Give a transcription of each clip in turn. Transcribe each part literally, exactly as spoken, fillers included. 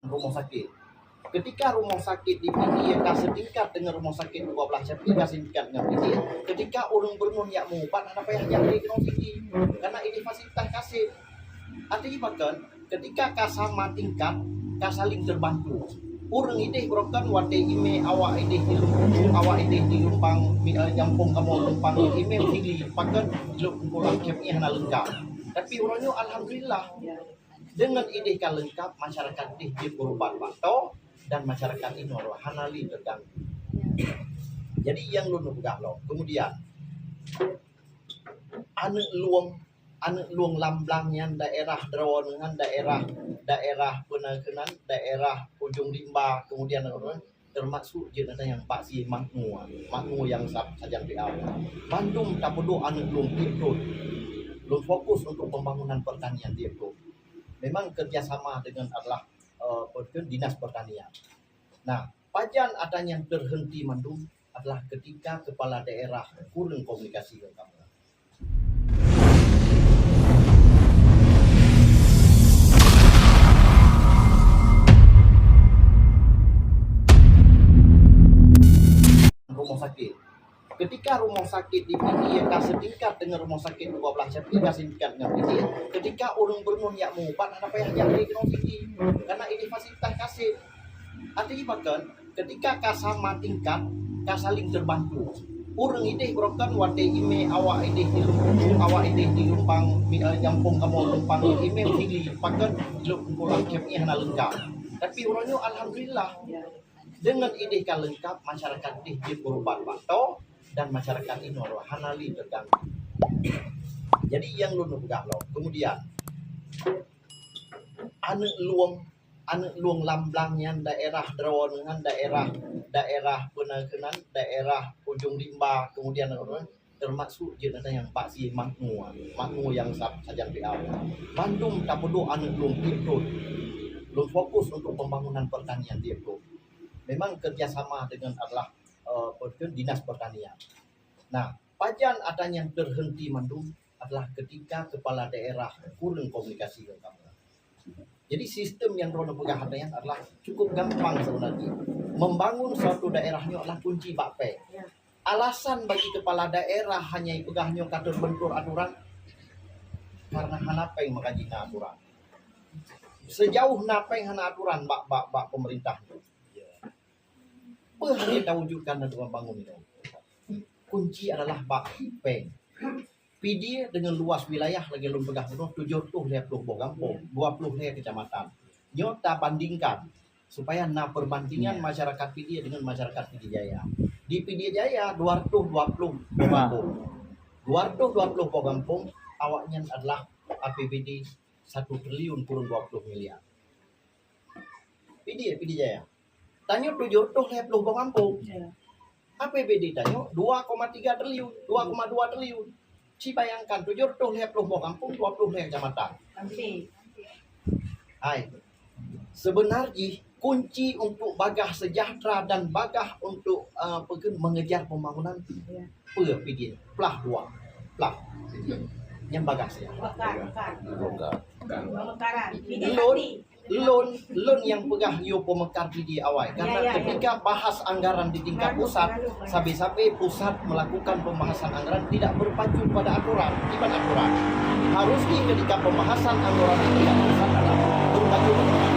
Rumoh sakét. Ketika rumoh sakét di Pidie ka setingkat dengan rumoh sakét dua belas Syafi'i, ka setingkat dengan Pidie, ketika ureuëng Beureunuen jak meuubat, hana payah jak lé keunoe Sigi. Karena ideh fasilitas ka sép. Artinya pakon, ketika ka sama tingkat, ka saling terbantu. Ureuëng ideh beurokon watée imé awak ideh di Lumpung, awak ideh di Lumpang, mi-, eh, Jampong kamoe Lumpang, imé Sigi, pakon lôn pula kép hana leungkap. Tapi uroe nyoe alhamdulillah, dengan ideh ka leungkap, masyarakat ideh jeuet berubat bak toh, dan masyarakat inoe hana lé teuganggu. Jadi nyang lôn peugah lom. Kemudian, aneuëk lueng, aneuëk lueng lam blang nyan daerah Droeneuh nyan, daerah, daerah peue nan keunan, daerah Ujong Rimba, kemudian termasuk jeuet na nyang bak si Makmur, Makmur nyang sa-, sajan P A. Bandum tapeuduek aneuëk lueng tieb thon. Lôn fokus untuk pembangunan pertanian tieb thon. Memang kerjasama dengan adalah, eh, apa tu, Dinas Pertanian. Nah, pajan ata nyang terhenti mandum adalah ketika kepala daerah kurang komunikasi dengan kamu. Rumoh sakét. Ketika rumoh sakét di Pidie ka setingkat dengan rumoh sakét dua belas Syafi'i, ka setingkat dengan Pidie, ketika ureuëng Beureunuen jak meuubat, hana payah jak lé keunoe Sigi. Karena ideh fasilitas ka sép. Artinya pakon, ketika ka sama tingkat, ka saling terbantu. Ureuëng ideh beurokon watée imé awak ideh di Lumpung, awak ideh di Lumpang, mi-, eh, Jampong kamoe Lumpang, imé Sigi, pakon lôn pula kép hana leungkap. Tapi uroe nyoe alhamdulillah, dengan ideh ka leungkap, masyarakat ideh jeuet berubat bak toh, dan masyarakat inoe hana lé teuganggu. Jadi nyang lôn peugah lom. Kemudian, aneuëk lueng, aneuëk lueng lam blang nyan daerah Droeneuh nyan, daerah, daerah peue nan keunan, daerah Ujong Rimba, kemudian termasuk jeuet na nyang bak si Makmur, Makmur nyang sa-, sajan P A. Bandum tapeuduek aneuëk lueng tieb thon. Lôn fokus untuk pembangunan pertanian tieb thon. Memang kerjasama dengan adalah, eh, apa tu, Dinas Pertanian. Nah, pajan ata nyang terhenti mandum adalah ketika kepala daerah kurang komunikasi dengan kamu. Jadi sistem nyang droeneuh peugah nyan adalah cukup gampang sebenarnya. Membangun suatu daerah nyoe adalah kunci bak péng. Alasan bagi kepala daerah hanya ipeugah nyoe ka terbentur aturan, karena hana péng maka jih na aturan. Sejauh na péng hana aturan bak, bak, bak pemerintah nyoe, peue hana tawujudkan dan bangun nyoe? Kunci adalah bak péng. Pidie dengan luas wilayah lagée lôn peugah bunoe tujoh reutôh lhée ploh boh gampông, dua ploh lhée kecamatan. Nyoe tabandingkan supaya na perbandingan masyarakat Pidie dengan masyarakat Pidie Jaya. Di Pidie Jaya dua reutôh dua ploh boh gampông. Dua reutôh dua ploh boh gampông, awaknyan adalah A P B D satu triliun kurang dua ploh miliar. Pidie, Pidie Jaya. Tanyoe tujoh reutôh lhée ploh boh gampông. Ya. A P B D tanyoe dua koma tiga triliun, dua koma dua triliun. Ci bayangkan, tujoh reutôh lhée ploh boh gampông, dua ploh lhée kecamatan. Hai. Sebenar jih kunci untuk bagah sejahtera dan bagah untuk, eh, apa ke, mengejar pembangunan, ya, peue Pidie? Plah dua. Plah. Nyang bagah sejahtera. Pemekaran. Pemekaran. Lôn, lôn, lôn nyang peugah yue pemekar Pidie awai. Karena ketika bahas anggaran di tingkat pusat, sabe-sabe pusat melakukan pembahasan anggaran tidak berpacu pada aturan. Kiban aturan? Harus di ketika pembahasan anggaran di tingkat pusat adalah berpacu pada aturan.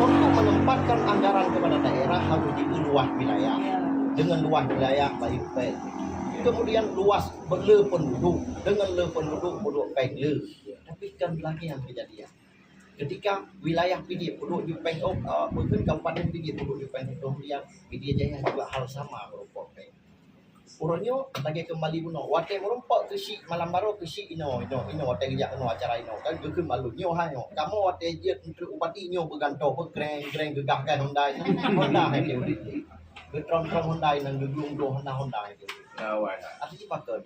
Untuk menempatkan anggaran kepada daerah harus diperluas wilayah. Dengan luas wilayah baik, baik. Kemudian luas le penduduk. Dengan le penduduk, penduduk péng le. Tapi kan lagée nyang kejadian. Ketika wilayah Pidie peuduek ju péng, oh, eh, mungkin Kabupaten Pidie peuduek ju péng, kemudian Pidie Jaya juga hal sama berupa péng. Uroe nyoe lagée keumbali bunoe. Watée meurumpok keuchik malam baroe keuchik inoe, inoe, inoe watée geujak keunoe acara inoe. Kan geukheun malu nyoe hai nyoe. Kamoe watée jeuet untuk upadi nyoe beugantoe beukreng-kreng geugah kai Honda. Honda hai dia udah. Geutrom-trom Honda nang geugulung-gulung Honda, Honda hai dia. Awai. Artinya pakon.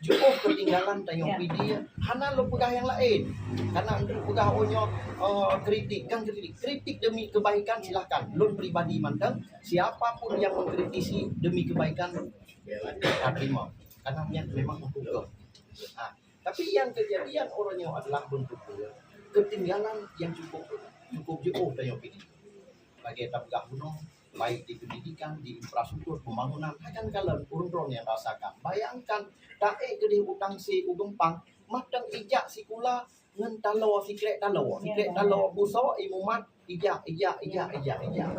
Jiôh keutinggalan tanyoe Pidie, hana lôn peugah nyang laén. Karena untuk peugah, oh, nyoe, eh, kritik, kan kritik. Kritik demi kebaikan, silahkan. Lôn pribadi mantong, siapa pun yang mengkritisi demi kebaikan, ka terima. Karena niat memang untuk keu. Ha. Tapi yang kejadian uroe nyoe adalah bentuk keutinggalan yang cukup, cukup jiôh tanyoe Pidie. lagée tapeugah bunoe, baik di pendidikan, di infrastruktur, pembangunan, hana kalon ureuëng droe nyang rasakan. Bayangkan, taék keudeh u Tangse, u Geumpang, mantong ijak sikula ngon taloe, sikrek taloe, sikrek taloe, busoe, imumat, ijak, ijak, ijak, ijak, ijak.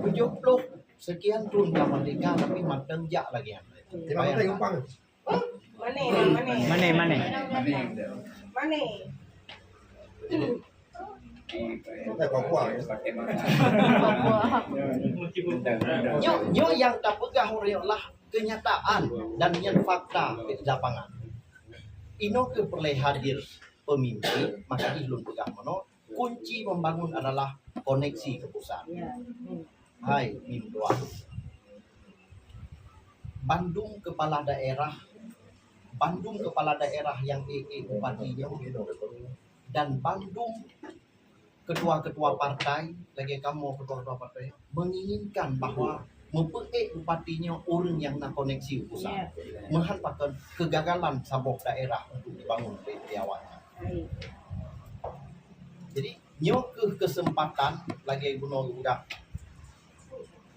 Tujoh ploh sekian thon ka merdeka, tapi mantong jak lagée nyan. Bayangkan. Mané, mané. Mané, mané. Mané. Nyoe, nyoe nyang tapeugah uroe nyoe lah kenyataan dan nyan fakta di lapangan. Inoe keuh peureulée hadir pemimpin, maka jih lôn peugah meunoe, kunci membangun adalah koneksi ke pusat. Hai, mim tuan. Bandum kepala daerah, bandum kepala daerah nyang ék-ék bupati nyoe, dan bandum ketua-ketua partai, lagée kamoe ketua-ketua partai, menginginkan bahwa meupeuék bupati nyoe ureuëng nyang na koneksi u pusat. Meuhan pakon kegagalan saboh daerah untuk dibangun di, di awaknyan. Jadi, nyoe keuh kesempatan lagée bunoe geupeugah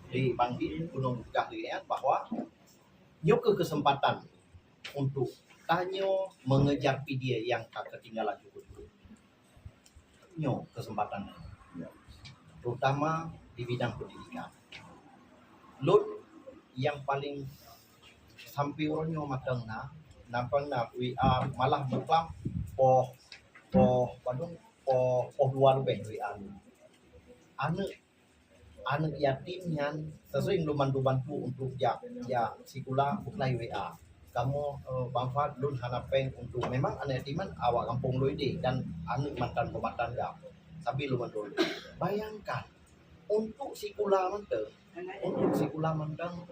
di Bang Din, bunoe geupeugah lé nyan bahwa nyoe keuh kesempatan untuk tanyoe mengejar pidie nyang ka ketinggalan jukut. Nyoe kesempatan, terutama di bidang pendidikan. Lôn nyang paling sampai uroe nyoe mantong na, nampak na W A malah meuklam poh, poh padum, poh, poh dua leubeh W A lôn. Aneuk, aneuk yatim nyan sering lôn bantu-bantu untuk jak, jak sikula, bukai W A. Kamoe, eh, Bang Fad, lôn hana péng untuk, memang aneuk yatim nyan awak gampông lôn idéh dan aneuk mantan peumat tangga. Tapi lôn bantu. Bayangkan, untuk sikula mantong, untuk sikula mantong,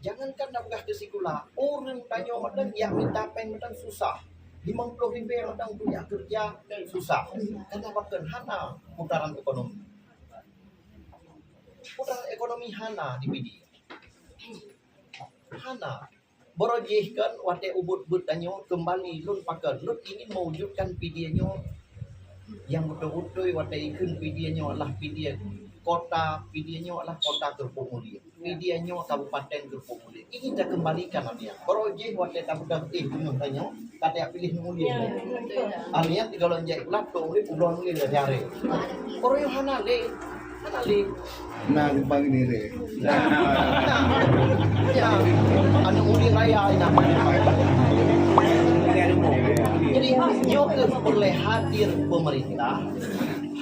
jangankan tapeugah keu sikula, ureuëng tanyoe mantong nyang mita péng mantong susah. Limong ploh ribée mantong untuk jak keureuja susah. Karena pakon hana putaran ekonomi. Putaran ekonomi hana di Pidie. Hana. Barô jih kan watée ubit-ubit tanyoe keumbali lôn pakon, lôn ingin mewujudkan Pidie nyoe nyang beutôi-beutôi watée ikheun Pidie nyoe adalah Pidie kota, Pidie nyoe adalah kota Keureubeuk Mulie. Pidie nyoe Kabupaten Keureubeuk Mulie. Ingin takeumbalikan lagée nyan. Barô jih watée tapeugah éh bunoe tanyoe, ka tapiléh mulie. Aneuk tiga bulan jai ulat, dua bulan, tiga bulan mulie dah jari. Barô nyoe hana lé. Hana lé. Nah, simpang ini lé. Nah, nah, ya. Aneuk muda raya ini. Jadi, nyoe keuh peureulée hadir pemerintah,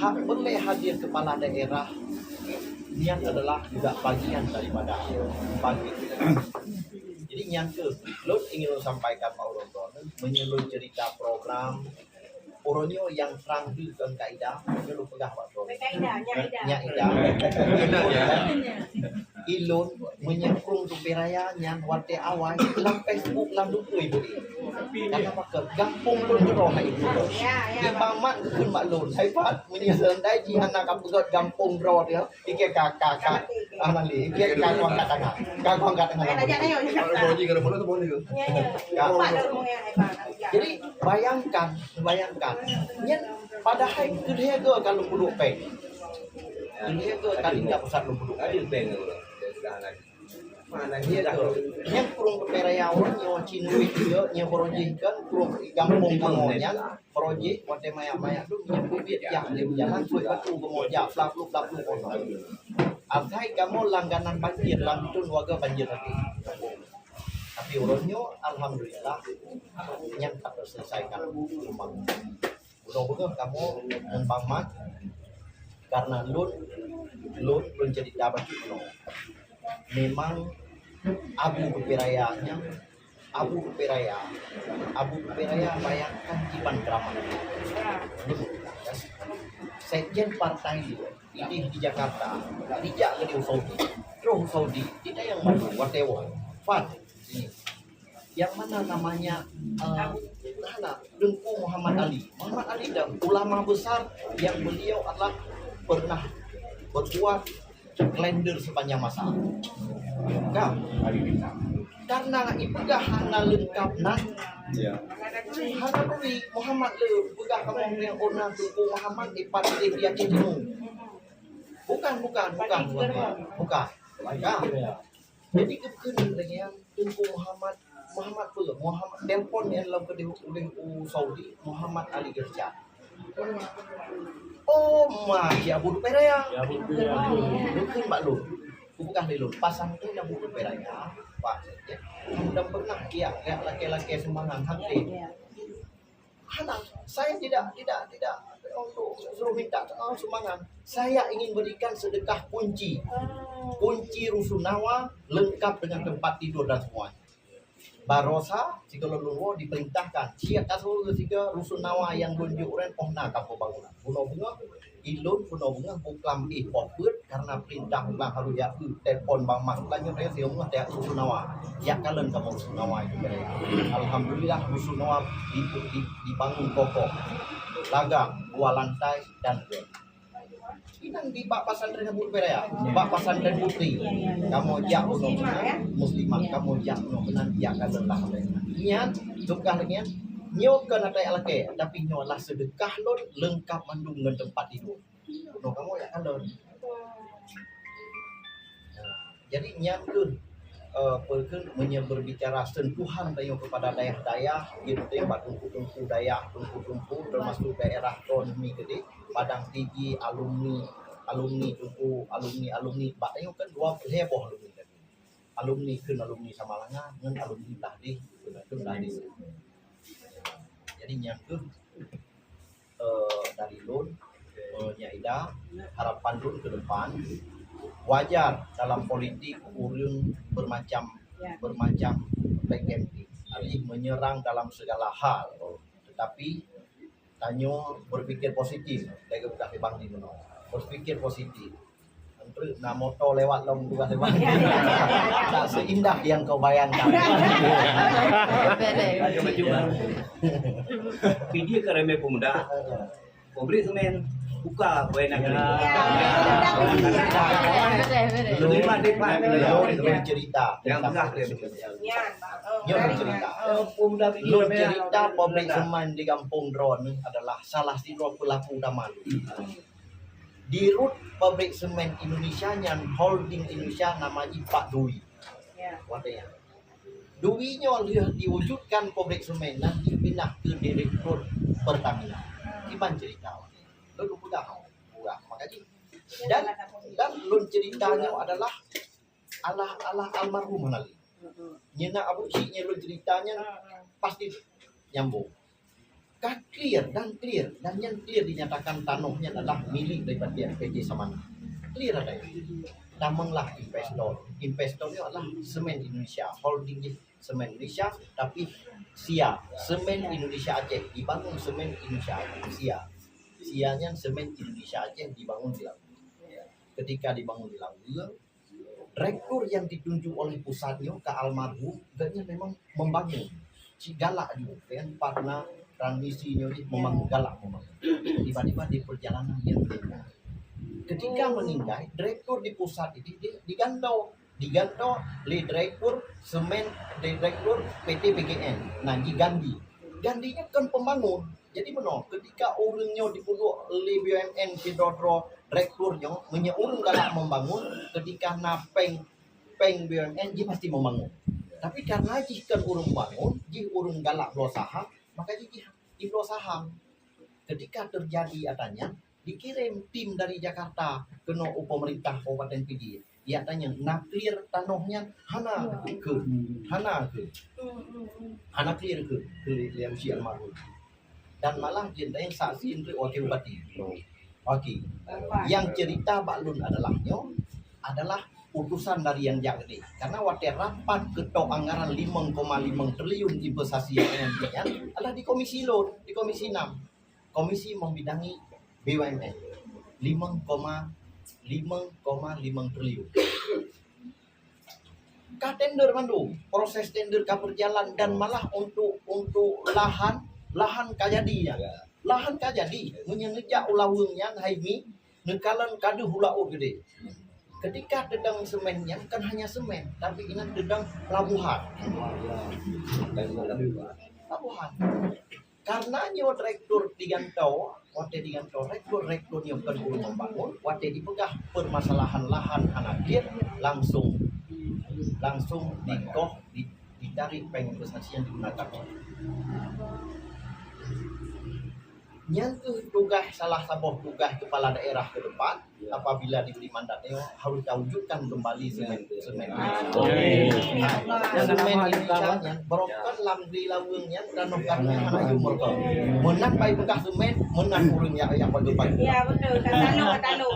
ha, peureulée hadir kepala daerah, nyan adalah juga bagian daripada bagi. Jadi, nyang keuh lôn ingin lôn sampaikan bak ureuëng droeneuh, meunyoe lôn cerita program, uroe nyoe nyang trang deuh kon kaidah, nyoe lôn peugah bak droeneuh. Kaidah, nyak idah. Nyak idah. Ilôn, meunyoe krueng Teupeu Raya nyan watée awai lam Facebook lam dukui beude. Karena pakon gampông lôn keudroe hai itu. Ya, ya. Di Bang Mat geukheun bak lôn, hai Fad, meunyoe seundai jih hana ka peugét gampông droe dia, Ikei ka, ka, ka, ah, nanti, ikei ka, kau angkat tangan. Ka, kau angkat tangan. Ayo, ayo, ayo. Kalau mau ni, kalau mau tu boleh ke? Ya, ya. Ya. Jadi, bayangkan, bayangkan. Nyan, padahai keudeh ke kalau puluh peng. Keudeh ke tadi enggak pusat lom puluh peng. Mana dia tu? Nyan krueng Teupeu Raya awai nyoe cin wit dia, nyoe barô jih kan, krueng gampông kamoe nyan. Projek watée mayak-mayak tu minyak bubit jak lé jalan kueh batu geumoja plak-pluk plak-pluk kosong. Asai kamoe langganan banjir lam thôn warga banjir lagi. Tapi uroe nyoe alhamdulillah nyan ka terselesaikan pembangunan. Uroe beungoh kamoe ngon Bang Mat karena lôn lôn lôn jadi daba cit nyoe. Memang Abu Teupeu Raya nyan Abu Teupeu Raya. Abu Teupeu Raya bayangkan kiban keramat. Sekjen partai dia, ini di Jakarta, dijak ke di Saudi. Terus Saudi, tidak yang mana, whatever. Fad, ini. Yang mana namanya, eh, hana, Teungku Muhammad Ali. Muhammad Ali dan ulama besar yang beliau adalah pernah berbuat kalender sepanjang masa. Kan? Karena ipeugah hana leungkap nan. Ya. Hana bri Muhammad le peugah kamoe nyang ona Teungku Muhammad ipat di Aceh Timur. Bukan, bukan, bukan, bukan. Bukan. Jadi geukheun lagèe nyan, Teungku Muhammad, Muhammad peue? Muhammad, telepon nyan lom keudeh u Saudi, Muhammad Ali Irsyad. Oh, ma, ya Abu Duperaya. Ya Abu Duperaya. Geukheun bak lôn. Kupeugah lé lôn, pasantren Abu Duperaya, Pak Sekjen, dan pernah dia, dia lakèe-lakèe sumbangan, hak deh. Hana, saya tidak, tidak, tidak untuk suruh minta, oh, sumbangan. Saya ingin berikan sedekah kunci. Kunci rusunawa lengkap dengan tempat tidur dan semua. Barosa sigoe lôn woe diperintahkan, siat tasu sigoe rusunawa nyang lôn jok ureuen poh na kamoe bangunan. Bunoe beungoh, ilôn bunoe beungoh buklam ih poh peuet karena perintah ulang harus jak eu telepon Bang Mak. Ulang nyoe teuh sigoe beungoh tajak rusunawa. Jak kalon kamoe rusunawa itu. Alhamdulillah, rusunawa di, di, dibangun kokoh. Lagak, dua lantai dan gate. Inan di bak pasantren Abu Duperaya, bak pasantren putri. Kamoe jak bunoe meunan, muslimah, kamoe jak bunoe meunan, jak kalon lah. Nyan, tukang nyan, nyoe kon ata lakèe, tapi nyoe lah sedekah lôn lengkap mandum ngon tempat tidur. Bunoe kamoe jak kalon. Jadi nyan keuh, eh, peue keuh meunyoe berbicara sentuhan tanyoe kepada dayah-dayah, gitu, bak teungku-teungku dayah, teungku-teungku, termasuk daerah Tron mi keudeh, Padang Tinggi, alumni, alumni teungku, alumni, alumni, bak tanyoe kan dua puluh lhèe boh alumni tadi. Alumni kheun alumni Samalanga, ngon alumni Blahdeh, kheun blah deh. Jadi nyan keuh eh, dari lôn, eh, Nyak Ida, harapan lôn ke depan, wajar dalam politik ureueng bermacam, bermacam background, artinya menyerang dalam segala hal. Tetapi tanyoe berpikir positif, lagèe budak di Bang di meunoe. Berpikir positif. Treuk na moto lewat lom tugaih lewat. Tak seindah yang kau bayangkan. Pidie ka ramè pemuda. Pabrik semen buka pegawai negeri. Ya. Lôn, lôn cerita. Yang tentang pabrik semen. Ya. Nyoe lôn cerita. Lôn cerita pabrik semen di Gampông Droeneuh adalah salah sidroe pelaku utama. Di rot pabrik semen Indonesia nyan, holding Indonesia nama jih Pak Dwi. Ya. Watèe nyan. Dwi nyoe lheueh diwujudkan pabrik semen nyan jipinah keu direktur Pertamina. Kiban cerita watèe nyan. Lôn peugah, peugah. Maka jih. Dan, dan lôn cerita nyoe adalah alah, alah almarhum hana lé. Nyan na Abu Syik nyan lôn cerita nyan pasti nyambung. Ka clear dan clear, dan nyan clear dinyatakan tanoh nyan adalah milik daripada P T Samana. Clear ada. Tamong lah investor. Investor nyoe adalah Semen Indonesia, holding jih Semen Indonesia, tapi SIA, Semen Indonesia Aceh, dibangun Semen Indonesia Aceh, SIA. SIA nyan Semen Indonesia Aceh dibangun di Labuhan. Ketika dibangun di Labuhan, direktur yang ditunjuk oleh pusat nyoe ka almarhum, gobnyan memang membangun. Cit galak juga, kan, partner transmisi nyoe jih membangun, galak membangun. Tiba-tiba di perjalanan dia meninggal. Ketika meninggal, direktur di pusat ini di, digantung, digantung lé direktur semen, direktur P T P G N. Nah, di Gandhi. Gandhi nyoe kan pembangun. Jadi meunoe, ketika ureueng nyoe dipeuduek lé B U M N sidroe-droe direktur nyoe, meunyoe ureueng galak membangun, ketika na péng, péng B U M N, jih pasti membangun. Tapi karena jih kan ureueng bangun, jih ureueng galak bloe saham, maka jih, jih jibloe saham. Ketika terjadi ata nyan, dikirim tim dari Jakarta keunoe u pemerintah Kabupaten Pidie. Ijak tanyong, na clear tanoh nyan? Hana kheun, hana kheun. Hana clear kheun, kheun lé Abu Syik almarhum. Dan malah jeuet tanyong saksi untuk wakil bupati. Oke. Yang cerita bak lôn adalah nyoe adalah utusan dari yang jak gede. Karena watèe rapat ketok anggaran limong koma limong triliun investasi yang nyan adalah di komisi lôn, di komisi enam. Komisi membidangi B U M N, limong koma limong koma limong triliun. Ka tender mandum, proses tender ka berjalan dan malah untuk, untuk lahan, lahan ka jadi nyan. Lahan ka jadi, meunyoe neujak u Laweueng nyan hai mi, neukalon ka deuh u laôt gede. Ketika teudong semen nyan kan hanya semen, tapi inan teudong pelabuhan. Pelabuhan. Karena nyoe direktur digantoe, Watèe jigantoe rekrut-rekrut nyang kon ureueng membangun, watèe jipeugah permasalahan lahan hana clear, langsung, langsung dikoh, di, ditarik pèng investasi nyang digunakan. Nyan kheueh tugaih, salah saboh tugaih kepala daerah ke depan, apabila diberi mandat nyoe, harus tawujudkan kembali semen, semen. Semen Indonesia nyan, barokon lam di laweueng nyan, tanoh kami hana jumur kau. Meunan bai bekas semen, meunan ureueng yak, yak bagi bai. Ya, betul. Ka tanoh, ka tanoh.